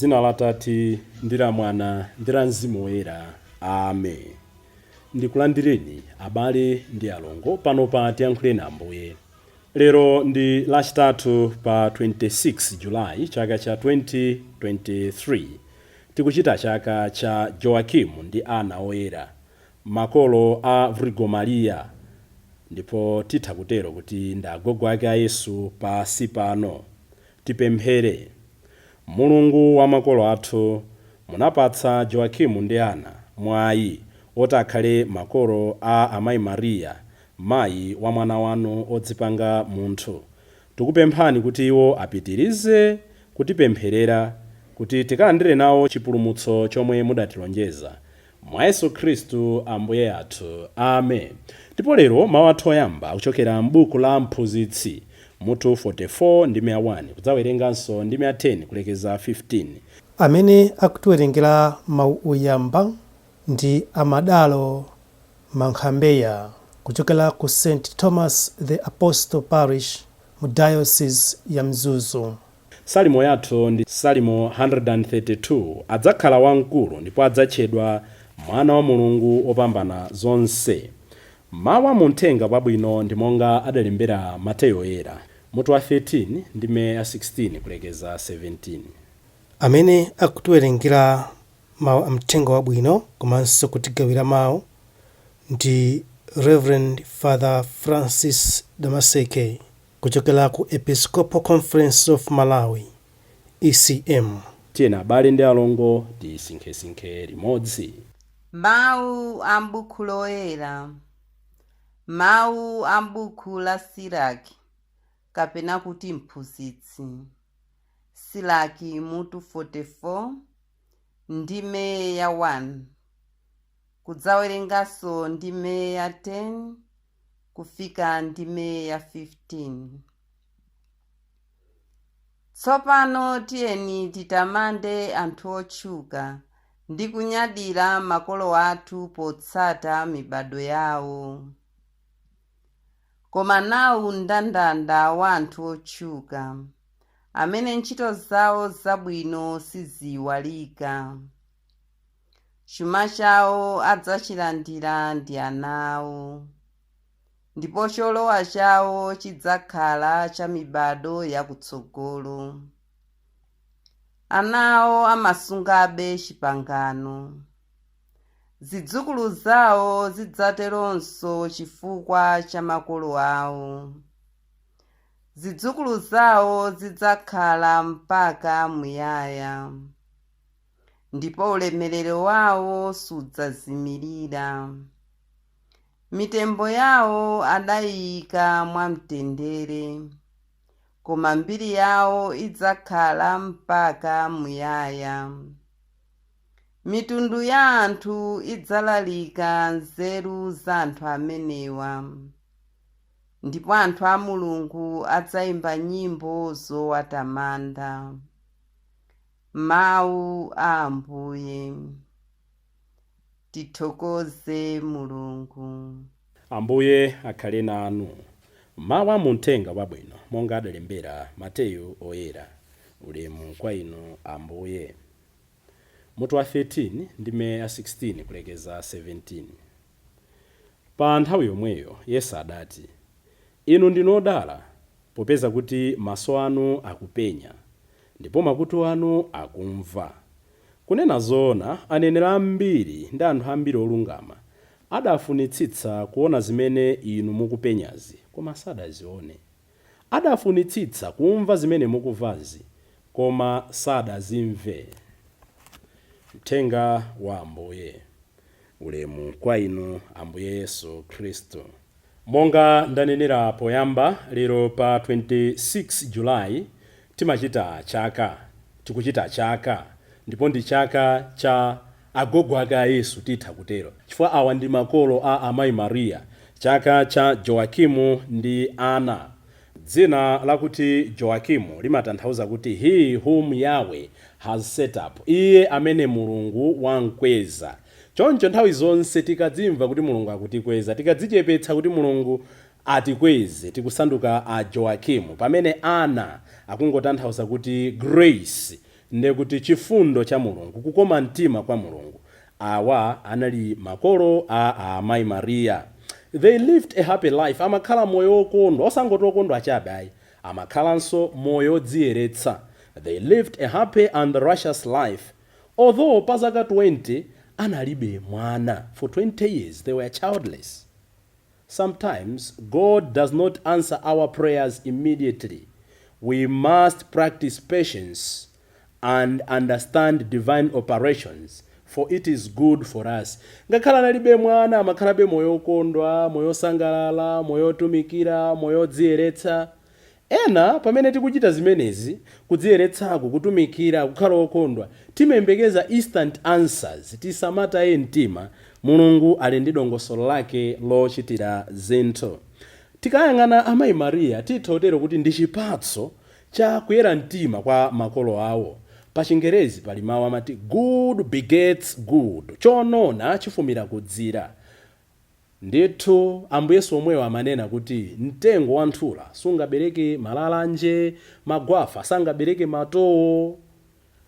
M'dzina la Atate, ndi la Mwana, ndi la Mzimu Woyera. Amen. Ndikulandireni abale ndi alongo pano pa Tiyankhuleni Ambuye. Lero ndi Lachitatu pa 26 July chaka cha 2023. Tikuchita chaka cha Joakimu ndi Ana Oyera, makolo a Virgo Maria, ndipo titha kutero kuti ndi agogo ake a Yesu pansi pano. Tipemphere. Mulungu wa makolo athu, munapatsa Joakimu ndi Ana mwayi woti akhale makolo a Amayi Maria, mayi wa Mwana wanu wodzipanga munthu. Tikupemphani kuti iwo apitirize kutipempherera kuti tikalandire nawo chipulumutso chomwe mudatilonjeza. Mwa Yesu Khristu Ambuye athu. Amen. Ndipo lero mawu athu oyamba akuchokera m'buku la Mphunzitsi, mutu 44 ndime ya 1, kudzawerenganso ndime ya 10 kulekeza 15. Amene akutiwerengera mawu oyamba ndi a Madalo Mankhambeya kuchokera ku St Thomas the Apostle Parish mu Diocese ya Mzuzu. Salimo yathu ndi Salimo 132. Adzakhala wamkulu ndipo adzatchedwa Mwana wa Mulungu Wopambana zonse. Mawu a mu Mthenga Wabwino ndi monga adalembera Mateyo Woyera, mutu wa 13, ndime ya 16 kulekeza 17. Amene akutiwerengera mawu a Mthenga Wabwino komanso kutigawira mawu ndi Rev. Father Francis Damaseke kuchokera ku Episcopal Conference of Malawi, ECM. Tiyeni abale ndi alongo tisinkhesinkhe limodzi. Mawu a m'Buku Loyera. Mawu a m'Buku la Siraki, kapena kuti Mphunzitsi. Siraki mutu 44, ndime ya 1. Kudzawerenganso ndime ya 10 kufika ndime ya 15. Tsopano tiyeni titamande anthu otchuka ndi kunyadira makolo athu potsata mibado yawo. Koma nawu mndandanda wa anthu otchuka, amene ntchito zawo zabwino siziiwalika. Chuma chawo adzachilandira ndi ana awo, ndipo cholowa chawo chidzakhala cha mibado yakutsogolo. Ana awo amasungabe chipangano. Zidzukulu zawo zidzateronso chifukwa cha makolo awo. Zidzukulu zawo zidzakhala mpaka muyaya, ndipo ulemerero wawo sudzazimirira. Mitembo yawo adayiyika mwamtendere, koma mbiri yawo idzakhala mpaka muyaya. Mitundu ya anthu idzalalika nzeru za anthu amenewa, ndipo anthu a Mulungu adzayimba nyimbo zowatamanda. Mawu a Ambuye. Tithokoze Mulungu. Ambuye akhale nanu. Mawu a mu Mthenga Wabwino monga adalembera Mateyu Oyera. Ulemu kwa inu Ambuye. Mutu wa 13, ndime ya 16 kulekeza 17. Pa nthawi yomweyo Yesu adati, Inu ndinu odala, popeza kuti maso anu akupenya, ndipo makutu anu akumva. Kunena zoona, aneneri ambiri ndi anthu ambiri olungama adafunitsitsa kuona zimene inu mukupenyazi, koma sadazione. Adafunitsitsa kumva zimene mukumvazi, koma sadazimve. Mthenga wa Ambuye. Ulemu kwa inu, Ambuye Yesu Khristu. Monga ndanenera poyamba, lero pa 26 July timachita chaka, tikuchita chaka, ndipo ndi chaka cha agogo ake a Yesu titha kutero, chifukwa awa ndi makolo a Amayi Maria, chaka cha Joakimu ndi Ana. Dzina lakuti Joakimu limatanthauza kuti He whom Yahweh has set up, Iye amene Mulungu wamkweza. Choncho nthawi zonse tikadzimva kuti Mulungu akutikweza, tikadzichepetsa kuti Mulungu atikweze, tikusanduka a Joakimu. Pamene Ana akungotanthauza kuti grace. Ndekuti chifundo cha Mulungu, kukoma mtima kwa Mulungu. Awa anali makolo a Amayi Mariya. They lived a happy life. Amakhala moyo wokondwa, osangoti okondwa chabe ayi, amakhalanso moyo odziyeretsa. They lived a happy and righteous life, although pa zaka 20 analibe mwana. For 20 years they were childless. Sometimes God does not answer our prayers immediately. We must practice patience and understand divine operations, for it is good for us. Ngakhala analibe mwana, amakhalabe moyo okondwa, moyo osangalala, moyo otumikira, moyo odziyeretsa. Ena pamene tikuchita zimenezi, kudziyeretsako, kutumikira, kukhala okondwa, timayembekeza instant answers. Tisamataye mtima. Mulungu ali ndi dongosolo lake lochitira zinthu. Tikayang'ana Amayi Mariya, titha kutero kuti ndi chipatso cha kuyera mtima kwa makolo awo. Pa Chingerezi pali mawu amati, "Good begets good." Chonona chifumira kudzira. Ndithu, Ambuye Yesu omwewo amanena kuti mtengo wa nthula sungabereke malalanje, magwafa sangabereke matowo.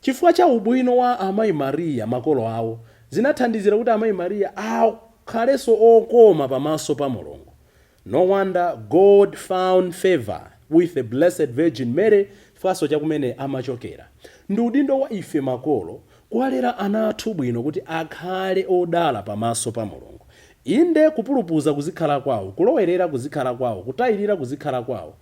Chifukwa cha ubwino wa Amayi Mariya, makolo awo, zinathandizira kuti Amayi Mariya akhalenso okoma pamaso pa Mulungu. No wonder God found favor with the Blessed Virgin Mary, chifukwaso chakumene amachokera. Ndi udindo wa ife makolo kuwalera ana athu bwino kuti akhale odala pamaso pa Mulungu. Inde, kupulupudza kuzikhala kwawo, kulowerera kuzikhala kwawo, kutayirira kuzikhala kwawo,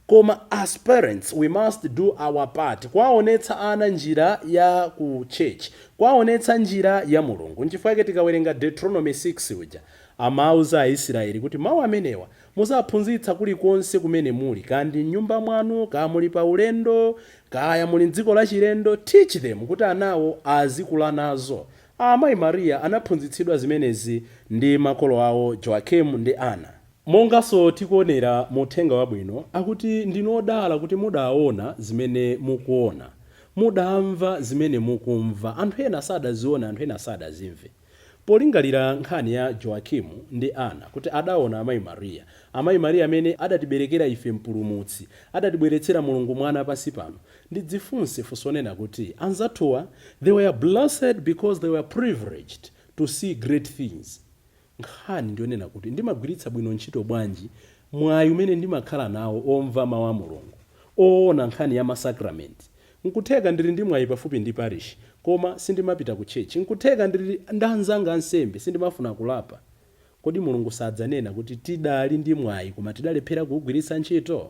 koma as parents we must do our part kuwaonetsa ana njira ya ku church, kuwaonetsa njira ya Mulungu. Nchifukwa chake tikawerenga Deuteronomy 6 uja, amauza Aisraeli kuti mawu amenewa muzaphunzitsa kulikonse kumene muli, kandi mnyumba mwanu, kaya muli pa ulendo, kaya muli mdziko lachilendo. Teach them kuti anawo azikula nazo. Amayi Mariya anaphunzitsidwa zimenezi ndi makolo awo, Joakimu ndi Ana. Monganso tikuonera mu Uthenga Wabwino, akuti ndinodala kuti mudaona zimene mukuona, mudamva zimene mukumva. Anthu ena sadaziona, anthu ena sadazimve. Polingalira nkhani ya Joakimu ndi Ana kuti adaona Amayi Mariya, Amayi Mariya amene adatiberekera ife Mpulumutsi, adatibweretsera Mulungu mwana pansi pano, ndidzifunse funso nena kuti anzathuwa, they were blessed because they were privileged to see great things. Nkhani ndionena kuti ndimagwiritsa bwino ntchito bwanji mwayi umene ndimakhala nawo omva mawu a Mulungu, oona nkhani ya masakramenti? Nkutheka ndili ndi mwayi pafupi ndi parish, koma sindimapita ku church. Nkutheka ndili ndi anzanga ansembe, sindimafuna kulapa. Kodi Mulungu sadzanena kuti tidali ndi mwayi koma tidalephera kuwugwiritsa ntchito?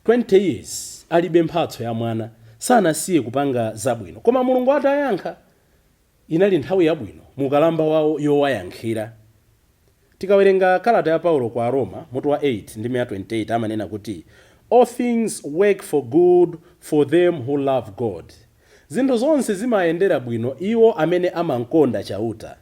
20 years alibe mphatso ya mwana, sanasiye kupanga zabwino. Koma Mulungu atayankha, inali nthawi yabwino mukalamba wawo yowayankhira. Tikawerenga kalata ya Paulo kwa Aroma, mutu wa 8 ndi 28, amanena kuti all things work for good for them who love God. Zinthu zonse zimayendera bwino iwo amene amankonda Chauta.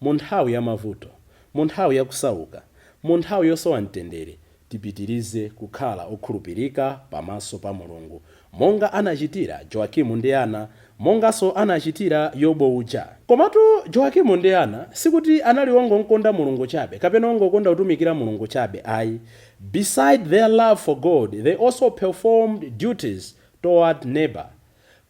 Mu nthawi ya mavuto, mu nthawi yakusauka, mu nthawi yosowa mtendere, tipitirize kukhala okhulupirika pamaso pa Mulungu, monga anachitira Joakimu ndi Ana, monganso anachitira Yobo uja. Komatu Joakimu ndi Ana sikuti anali ongokonda Mulungu chabe kapena ongokonda kutumikira Mulungu chabe ayi. Beside their love for God, they also performed duties toward neighbor.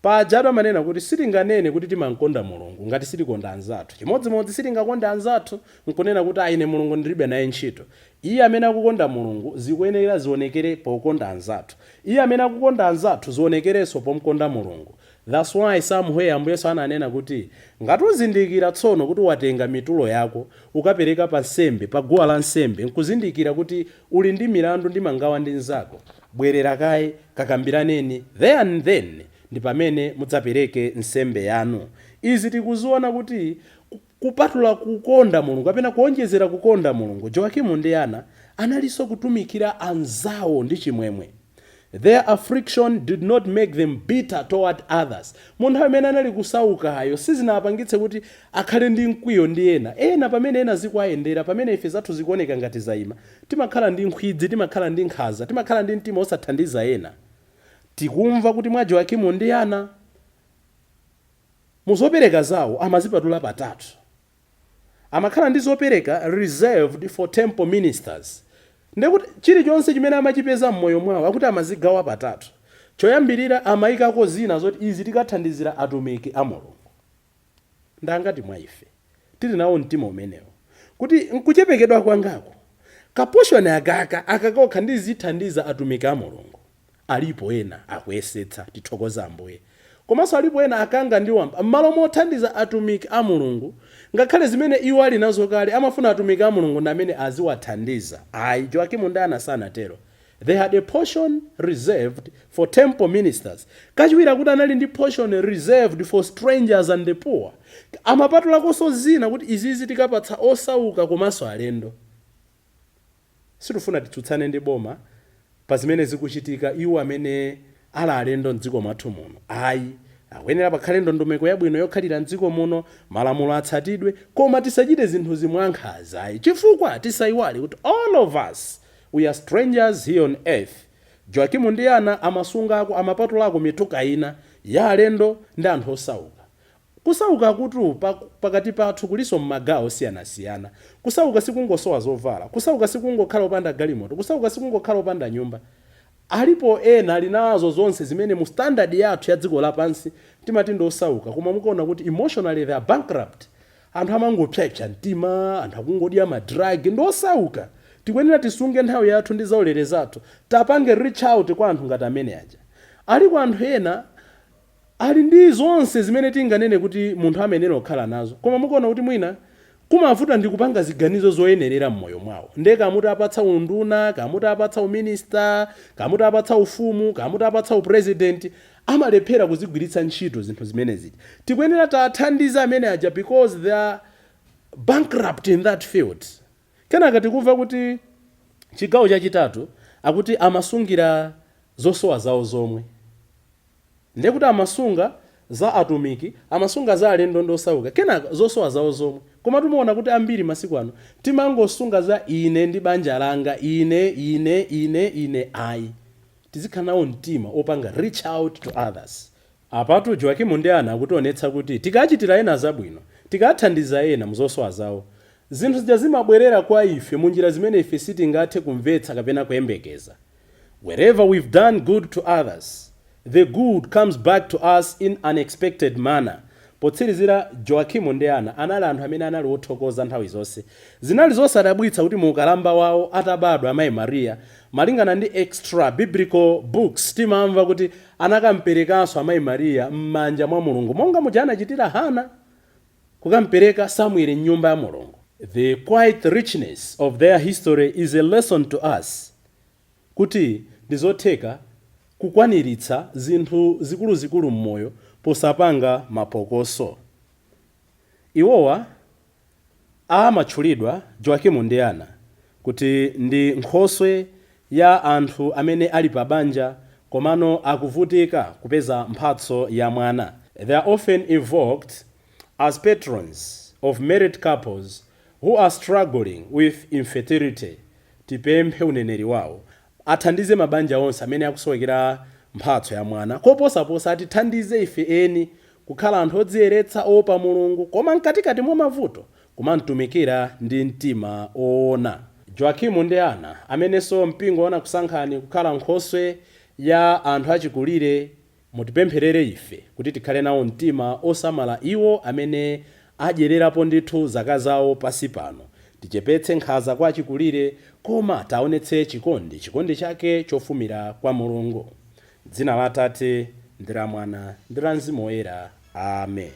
Pajatu amanena kuti sitinganene kuti timankonda Mulungu ngati sitikonda anzathu. Chimodzimodzi sitingakonda anzathu nkunena kuti aine Mulungu ndilibe naye ntchito. Iye amene akukonda Mulungu, zikuyenera zionekere pokonda anzathu. Iye amene akukonda anzathu, zionekerenso pomkonda Mulungu. That's why somewhere Ambuye Yesu ananena kuti ngati uzindikira tsono kuti watenga mitulo yako ukapereka pa nsembe, pa guwa la nsembe, nkuzindikira kuti uli ndi milandu ndi mangawa ndi nzako, bwerera kaye, kakambiraneni, there and then ndi pamene mudzapereke nsembe yanu. Izi tikuziona kuti kupatula kukonda Mulungu kapena kuonjezera kukonda Mulungu, Joakimu ndi Ana analinso kutumikira anzawo ndi chimwemwe. Their affliction did not make them bitter toward others. Mu nthawi imene anali kusaukayo, sizinapangitse kuti akhale ndi mkwiyo ndi ena. Ena pamene ena zikuayendera, pamene ife zathu zikuoneka ngati zayima, timakhala ndi nkhwidzi, timakhala ndi nkhanza, timakhala ndi mtima osathandiza ena. Tikumva kuti mwa Joakimu ndi Ana, muzopereka zawo amazipatula patatu. Amakhala ndi zopereka reserved for temple ministers, ndekuti chilichonse chimene amachipeza m'moyo mwawo, akuti amazigawa patatu. Choyamba amapereka kwa ansembe, Choyambirira amayikako zina zoti izi tikathandizira atumiki a Mulungu. Ndangati mwa ife tili nawo mtima umenewo, kuti nkuchepekedwa kwangako, ka portion akaka akakokha ndizithandiza atumiki a Mulungu? Alipo ena akuyesetsa, tithokoza Ambuye. Komanso alipo ena akanga ndi wamba, m'malo mothandiza atumiki a Mulungu, ngakhale zimene iwo ali nazo kale, amafuna atumiki a Mulungu ndi amene aziwathandiza. Ayi, Joakimu ndi Ana sanatero. They had a portion reserved for temple ministers. Kachiwiri akuti anali ndi portion reserved for strangers and the poor. Amapatulakonso zina kuti izizi tikapatsa osauka komanso alendo. Sitifuna titsutsane ndi boma pa zimene zikuchitika iwo amene ali alendo mdziko mwathu muno. Ayi, akuyenera pakhale ndondomeko yabwino yokhalira mdziko muno, malamulo atsatidwe, koma tisachite zinthu zimwankhanza ayi, chifukwa tisayiwale kuti all of us, we are strangers here on earth. Joakimu ndi Ana amasungako, amapatulako mituka ina ya alendo ndi anthu osauka. Kusauka kutu pakati pathu kuliso mmagawo osiyanasiyana. Kusauka sikungosowa zovala, kusauka sikungokhala opanda galimoto, kusauka sikungokhala opanda nyumba. Alipo ena ali nazo zonse zimene mu standard yathu ya dziko lapansi timati ndi osauka, koma mukaona kuti emotionally they are bankrupt. Anthu amangopyapya mtima, anthu akungodya ma drug, ndi osauka. Tikuyenera tisunge nthawi yathu ndi zaulere zathu, tapange reach out kwa anthu ngati amene aja. Aliko anthu ena ali ndi zonse zimene tinganene kuti munthu amenera kukhala nazo, koma mukaona kuti mwina kumavuta ndi kupanga ziganizo zoyenerera m'moyo mwawo. Nde kamuti apatsa unduna, kamuti apatsa uminista, kamuti apatsa ufumu, kamuti apatsa upresident, amalephera kuzigwiritsa ntchito zinthu zimene zija. Tikuyenera tathandiza amene aja because they are bankrupt in that field. Kenaka tikumva kuti chigawo chachitatu akuti amasungira zosowa zawo zomwe. Ndiye kuti amasunga za atumiki, amasunga za alendo ndi osauka, kenaka zosowa zawo zomwe. Koma timaona kuti ambiri masiku ano timangosunga za ine ndi banja langa, ine, ine, ine, ine. Ayi, tizikhala nawo mtima opanga reach out to others. Apatu Joakimu ndi Ana akutionetsa kuti tikachitira ena zabwino, tikathandiza ena muzosowa zawo, zinthu zija zimabwerera kwa ife munjira zimene ife sitingathe kumvetsa kapena kuyembekeza. Wherever we've done good to others, the good comes back to us in unexpected manner. Potsirizira, Joakimu ndi Ana anali anthu amene anali othokoza nthawi zonse. Zinali zosadabwitsa kuti mu ukalamba wawo, atabadwa amayi Mariya, malingana ndi extra biblical books, timamva kuti anakamperekanso amayi Mariya m'manja mwa Mulungu, monga muja anachitira Hana kukampereka Samueli mnyumba ya Mulungu. The quiet richness of their history is a lesson to us kuti ndizotheka kukwaniritsa zinthu zikuluzikulu m'moyo posapanga mapokoso. Iwowa amatchulidwa, Joakimu ndi Ana, kuti ndi nkhoswe ya anthu amene ali pa banja komano akuvutika kupeza mphatso ya mwana. They are often invoked as patrons of married couples who are struggling with infertility. Tipemphe uneneri wawo, athandize mabanja onse amene akusowekera mphatso ya mwana. Koposaposa atithandize ife eni kukhala anthu odziyeretsa, oopa Mulungu, koma mkatikati mwa mavuto kumamtumikira ndi mtima oona. Joakimu ndi Ana, amenenso mpingo wanakusankhani kukhala nkhoswe ya anthu achikulire, mutipempherere ife kuti tikhale nawo mtima osamala iwo amene adyererapo ndithu zaka zawo pasi pano. Tichepetse nkhanza kwa achikulire, koma taonetse chikondi, chikondi chake chofumira kwa Mulungu. Dzina la Atate ndi la Mwana ndi la Mzimu Woyera. Amen.